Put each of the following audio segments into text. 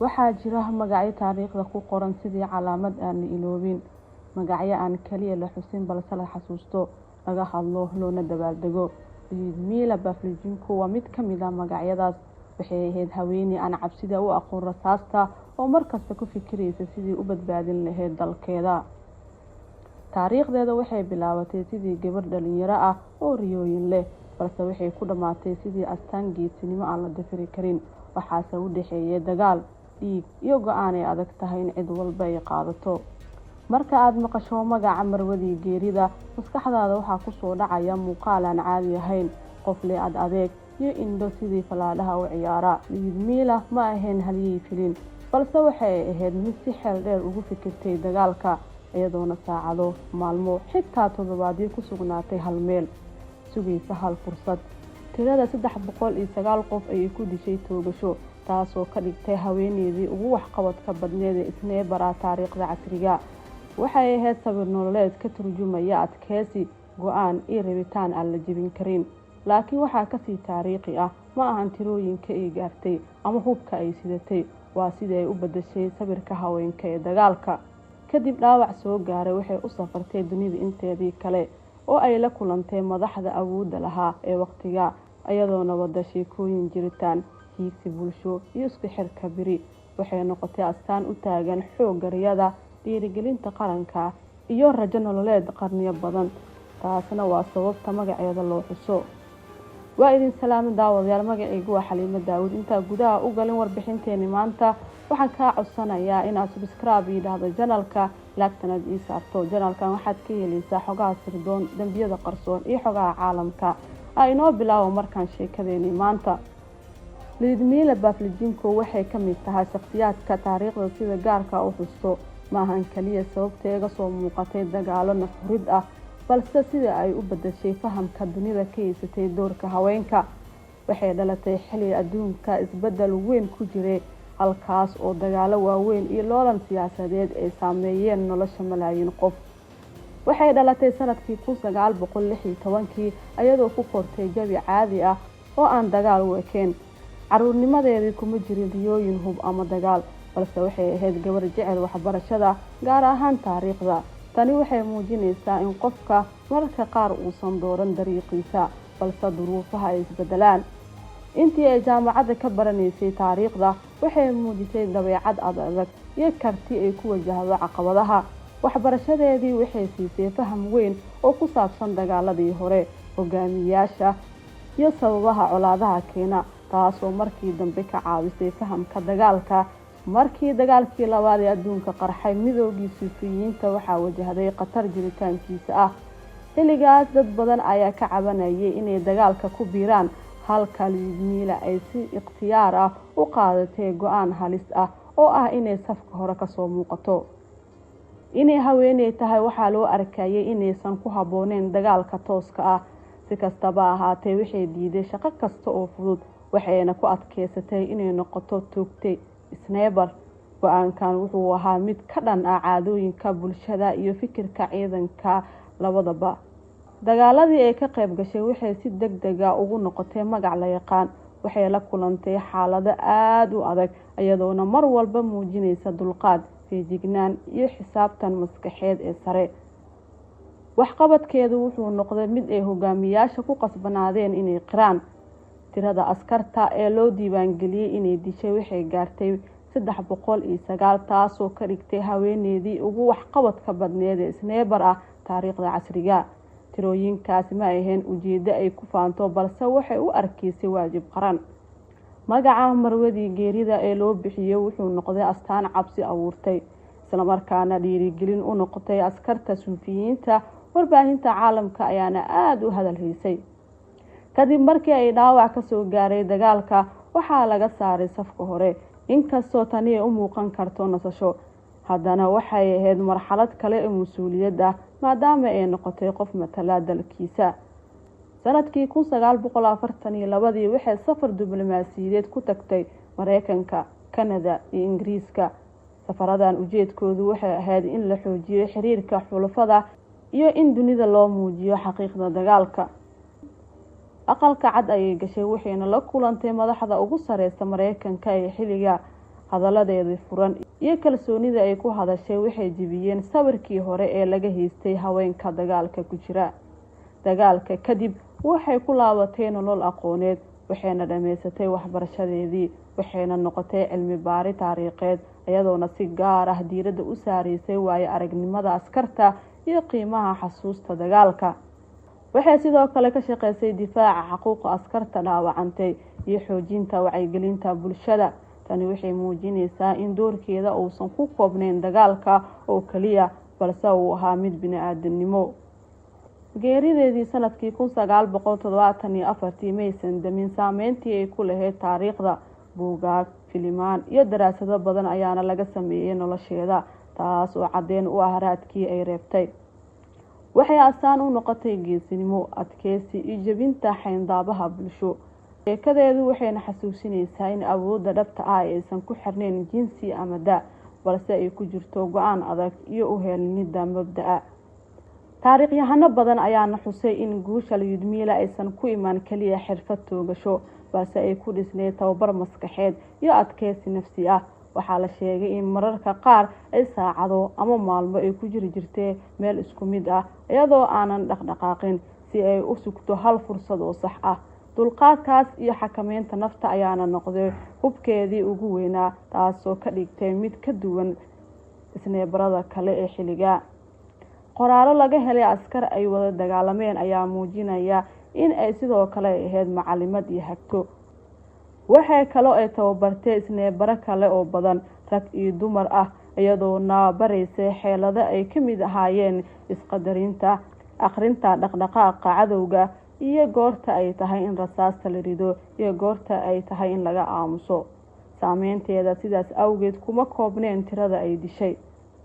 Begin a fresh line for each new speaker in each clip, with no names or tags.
Waxaa jira magacyo taariikhda ku qoran sidii calaamad aan la iloobin, magacyo aan kaliya la xusin balse la xasuusto, laga hadlo, loona dabaaldego. Lyudmila Pavlichenko waa mid ka mid ah magacyadaas. Waxay ahayd haweeney aan cabsida u aqoon rasaasta oo markasta ku fikiraysa sidii u badbaadin lahayd dalkeeda. Taariikhdeeda waxay bilaabatay sidii gabar dhalinyaro ah oo riyooyin leh, balse waxay ku dhammaatay sidii astaan geesinimo aan la dafiri karin. Waxaase u dhexeeyay dagaal, dhiig iyo go'aan ay adag tahay in cid walba ay qaadato. Marka aad maqasho magaca Marwadii Geerida, maskaxdaada waxaa ku soo dhacaya muuqaal aan caadi ahayn, qof leh ad adeeg iyo indho sidii fallaadhaha u ciyaara. Lyudmila ma ahayn halyey filin, balse waxay ahayd mid si xeel dheer ugu fikirtay dagaalka, iyadoona saacado, maalmo, xitaa toddobaadyo ku sugnaatay hal meel, sugaysa hal fursad. Tirada 309 qof ayay ku dishay toogasho, taasoo ka dhigtay haweeneydii ugu waxqabadka badneed ee sniper ah taariikhda casriga. Waxay ahayd sawir nololeed ka turjumaya adkeysi, go'aan iyo rabitaan aan la jebin karin. Laakiin waxaa kasii taariikhi ah ma ahan tirooyinka ay gaartay ama hubka ay sidatay, waa sidii ay u beddeshay sawirka haweenka ee dagaalka. Kadib dhaawac soo gaaray, waxay u safartay dunida inteedii kale oo ay la kulantay madaxda awoodda lahaa ee waqtiga, iyadoona wada sheekooyin jiritaan, hiigsi bulsho iyo isku xirka biri. Waxay noqotay astaan u taagan xoogga riyada, dhiirigelinta qaranka iyo rajo nololeed qarniyo badan. Taasna waa sababta magaceeda loo xuso. Waa idin salaamo daawadayaal, magacaygu waa Xaliimo Daawud. Intaa gudaha u galin warbixinteeni maanta, waxaan kaa codsanayaa inaad subscribe ii dhahdo channelka, like-tanaad ii saarto. Channelkan waxaad ka helaysaa xogaha sirdoon, dembiyada qarsoon iyo xogaha caalamka. A inoo bilaabo markaan sheekadeeni maanta. Lyudmila Pavlichenko waxay ka mid tahay shakhsiyaadka taariikhda sida gaarka u xusto. Ma ahan kaliya sababta iga soo muuqatay dagaalo nafhurid ah, balse sida ay u bedeshay fahamka dunida ka haysatay doorka haweenka. Waxay dhalatay xilli adduunka isbeddel weyn ku jiray, halkaas oo dagaalo waaweyn iyo loolan siyaasadeed ay saameeyeen nolosha malaayiin qof. Waxay dhalatay sanadkii 1916-kii, iyadoo ku kortay jawi caadi ah oo aan dagaal u ekeen. Caruurnimadeedii kuma jirin riyooyin hub ama dagaal, balse waxay ahayd gabar jecel waxbarashada, gaar ahaan taariikhda. Tani waxay muujinaysaa in qofka mararka qaar uusan dooran dariiqiisa, balse duruufaha ay isbedelaan. Intii ay jaamacadda ka baranaysay taariikhda, waxay muujisay dabeecad ad adag iyo karti ay ku wajahdo caqabadaha. Waxbarashadeedii waxay siisay faham weyn oo ku saabsan dagaaladii hore, hogaamiyayaasha iyo sababaha colaadaha keena, taasoo markii dambe ka caawisay fahamka dagaalka. Markii dagaalkii labaad ee adduunka qarxay, Midoogii Suufiyiinta waxaa wajahday khatar jiritaankiisa ah. Xilligaas dad badan ayaa ka cabanayay inay dagaalka ku biiraan, halka Lyudmila ay si ikhtiyaar ah u qaadatay go'aan halis ah oo ah inay safka hore kasoo muuqato. Inay haweeney tahay waxaa loo arkayay inaysan ku habbooneyn dagaalka tooska ah. Si kastaba ahaatee, waxay diiday shaqo kasta oo fudud, waxayna ku adkeysatay inay noqoto toogtay sniper. Go'aankan wuxuu ahaa mid ka dhan ah caadooyinka bulshada iyo fikirka ciidanka labadaba. Dagaaladii ay ka qayb gashay waxay si deg deg ah ugu noqotay magac la yaqaan. Waxay la kulantay xaalado aada u adag, iyadoona mar walba muujinaysa dulqaad, feejignaan iyo xisaabtan maskaxeed ee sare. Waxqabadkeedu wuxuu noqday mid ay hogaamiyaasha ku qasbanaadeen inay qiraan. Tirada askarta ee loo diiwaangeliyey inay dishay waxay gaartay 309, taasoo ka dhigtay haweeneydii ugu waxqabadka badneed ee sniper ah taariikhda casriga. Tirooyinkaasi ma ahayn ujeeddo ay ku faanto, balse waxay u arkaysay waajib qaran. Magaca Marwadii Geerida ee loo bixiyey wuxuu noqday astaan cabsi abuurtay, islamarkaana dhiirigelin u noqotay askarta Suufiyiinta. Warbaahinta caalamka ayaana aada u hadal haysay. Kadib markii ay dhaawac kasoo gaaray dagaalka, waxaa laga saaray safka hore. Inkastoo tani ay u muuqan karto nasasho, haddana waxay ahayd marxalad kale oo mas-uuliyad ah, maadaama ay noqotay qof matala dalkiisa. Sanadkii 1942-dii waxay safar diblomaasiyadeed ku tagtay Mareykanka, Kanada iyo Ingiriiska. Safaradan ujeedkoodu waxay ahayd in la xoojiyo xiriirka xulafada iyo in dunida loo muujiyo xaqiiqda dagaalka. Aqalka Cad ayay gashay, waxayna la kulantay madaxda ugu sareysa Mareykanka ee xilliga. Hadalladeedii furan iyo kalsoonida ay ku hadashay waxay jebiyeen sawirkii hore ee laga haystay haweenka dagaalka ku jira. Dagaalka kadib waxay ku laabatay nolol aqooneed, waxayna dhammaysatay waxbarashadeedii, waxayna noqotay cilmi baari taariikheed, iyadoona si gaar ah diiradda u saareysay waayo aragnimada askarta iyo qiimaha xasuusta dagaalka. Waxay sidoo kale ka shaqeysay difaaca xuquuqa askarta dhaawacantay iyo xoojinta wacyigelinta bulshada. Tani waxay muujinaysaa in doorkeeda uusan ku koobnayn dagaalka oo keliya, balse uu ahaa mid bini-aadamnimo. Geerideedii sanadkii 1974 maysan damin saameyntii ay ku lahayd taariikhda. Buugaag, filimaan iyo daraasado badan ayaana laga sameeyey nolosheeda, taas oo caddeyn u ah raadkii ay reebtay. Waxay astaan u noqotay geesinimo, adkeysi iyo jebinta xayndaabaha bulsho. Sheekadeedu waxayna xasuusinaysaa in awoodda dhabta ah aysan ku xirnayn jinsi ama da', balse ay ku jirto go-aan adag iyo u heelnida mabda'a. Taariikhyahano badan ayaana xusay in guusha Lyudmila aysan ku imaan keliya xirfad toogasho, balse ay ku dhisneyd tababar maskaxeed iyo adkeysi nafsi ah. Waxaa la sheegay in mararka qaar ay saacado ama maalmo ay ku jiri jirtay meel isku mid ah, iyadoo aanan dhaqdhaqaaqin, si ay u sugto hal fursad oo sax ah. Dulqaadkaas iyo xakameynta nafta ayaana noqday hubkeedii ugu weynaa, taasoo ka dhigtay mid ka duwan isneebarada kale ee xilliga. Qoraallo laga helay askar ay wada dagaalameen ayaa muujinaya in ay sidoo kale ahayd macalimad iyo hagto. Waxay kaloo ay tababartay isneebaro kale oo badan, rag iyo dumar ah, iyadoona baraysay xeelado ay ka mid ahaayeen isqadarinta, akhrinta dhaqdhaqaaqa cadowga, iyo goorta ay tahay in rasaasta la rido iyo goorta ay tahay in laga aamuso. Saameynteeda sidaas awgeed kuma koobneen tirada ay dishay.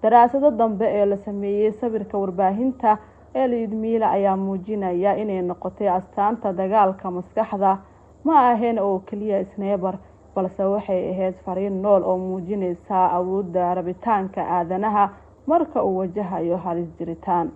Daraasado dambe ee la sameeyey sawirka warbaahinta ee Lyudmila ayaa muujinaya inay noqotay astaanta dagaalka maskaxda. Ma ahayn oo keliya isneebar, balse waxay ahayd fariin nool oo muujinaysa awoodda rabitaanka aadanaha marka uu wajahayo halis jiritaan.